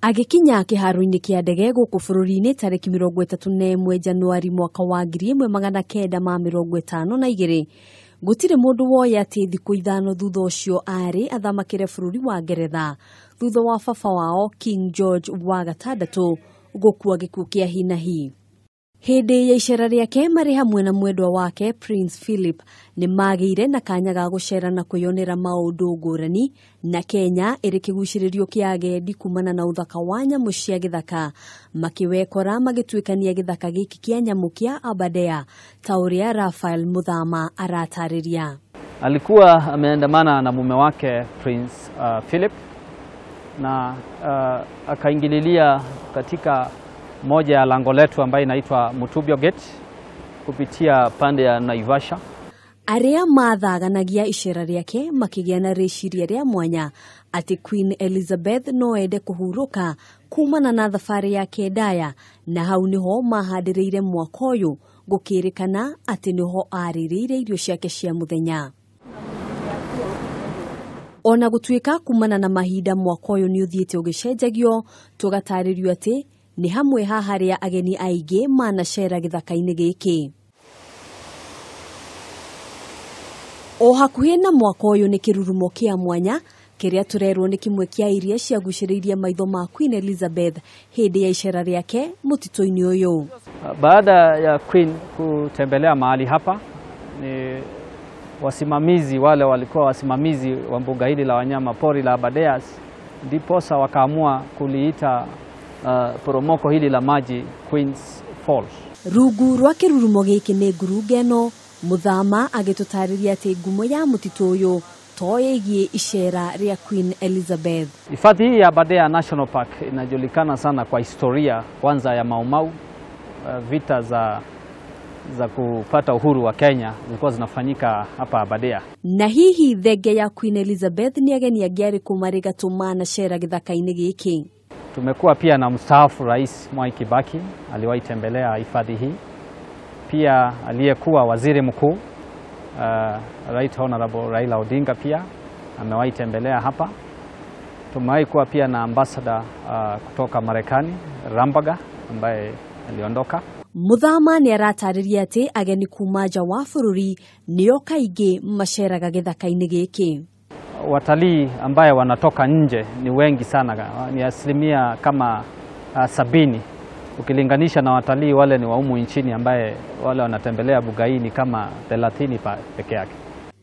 Agĩkinya kĩharo-inĩ kĩa ndege gũkũ bũrũri-inĩ tarĩki 31 Januari mwaka wa 1952, gũtirĩ mũndũ woĩ atĩ thikũ 5 thutha ũcio arĩ athamakĩre bũrũri wa Ngeretha thutha wa baba wao King George wa gatandatũ gũkua gĩkuũ kĩa hi na hi. Hĩndĩ ya icera rĩake marĩ hamwe na mwendwa wake Prince Philip nĩ magĩire na kanya ga gũcera na kwĩyonera maũndũ ngũrani, na Kenya ĩrĩ kĩgucĩrĩrio kĩa agendi kumana na ũthaka wa nyamũ cia gĩthaka, makĩwekora magĩtuĩkania gĩthaka gĩkĩ kĩa nyamũ kĩa Aberdare ta ũrĩa Raphael Muthama aratarĩria. Alikuwa ameandamana na mume wake Prince Philip na akaingililia katika moja ya lango letu ambayo inaitwa Mutubio Gate kupitia pande ya Naivasha. Arĩa mathaganagia icera rĩake makĩgĩa na rĩciria rĩa mwanya atĩ Queen Elizabeth no ende kũhurũka kumana na thabarĩ yake ndaya, na hau nĩho mahandĩrĩire mwaka ũyũ gũkĩrĩkana atĩ nĩho arĩrĩire irio ciake cia mũthenya. Ona gũtuĩka kumana na mahinda mwaka ũyũ nĩ ũthiĩte ũgĩcenjagio, tũgatarĩrio atĩ nĩ hamwe ha harĩa ageni aingĩ manacera gĩthaka-inĩ gĩkĩ. O hakuhĩ na mwaka ũyũ nĩ kĩrurumo kĩa mwanya kĩrĩa tũrerwo nĩ kĩmwe kĩa iria ciagucĩrĩirie maitho ma Queen Elizabeth hĩndĩ ya icera rĩake mũtitũ-inĩ ũyũ. Baada ya Queen kutembelea mahali hapa, ni wasimamizi wale walikuwa wasimamizi wa mbuga hili la wanyama pori la Aberdares, ndiposa wakaamua kuliita poromoko hili la maji Queen's Falls. Rungu rwa kĩrurumo gĩkĩ nĩ ngurunga ĩno, Muthama agĩtũtarĩria atĩ ngumo ya mũtitũ ũyũ to ĩgiĩ icera rĩa Queen Elizabeth. Hifadhi hii ya Aberdare National Park inajulikana sana kwa historia kwanza ya Mau Mau. Vita za kupata uhuru wa Kenya zilikuwa zinafanyika hapa Aberdare. Na hihi thenge ya Queen Elizabeth nĩ ageni angĩ arĩkũ marĩ gatũ manacera gĩthaka-inĩ gĩkĩ? Tumekuwa pia na mstaafu Rais Mwai Kibaki aliwahi tembelea hifadhi hii. Pia aliyekuwa waziri mkuu Right Honorable Raila Odinga pia amewahi tembelea hapa. Tumewahi kuwa pia na ambassador kutoka Marekani Rambaga ambaye aliondoka. Muthama nĩ aratarĩria atĩ ageni kuma nja wa bũrũri nĩo kaingĩ maceraga gĩthaka-inĩ gĩkĩ. Watalii ambaye wanatoka nje ni wengi sana, ni asilimia kama 70 ukilinganisha na watalii wale ni wa humu nchini ambaye wale wanatembelea mbuga hii ni kama 30 peke yake.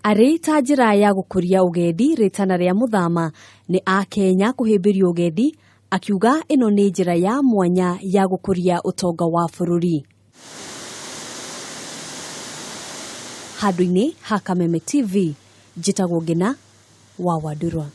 Arĩ ta njĩra ya gũkũria ũgendi, rĩtana rĩa Muthama nĩ akenya kũhĩmbĩria ũgendi, akiuga ĩno nĩ njĩra ya mwanya ya gũkũria ũtonga wa bũrũri. Handũ-inĩ ha Kameme TV, njĩtagwo Ngina wa Wandurwa.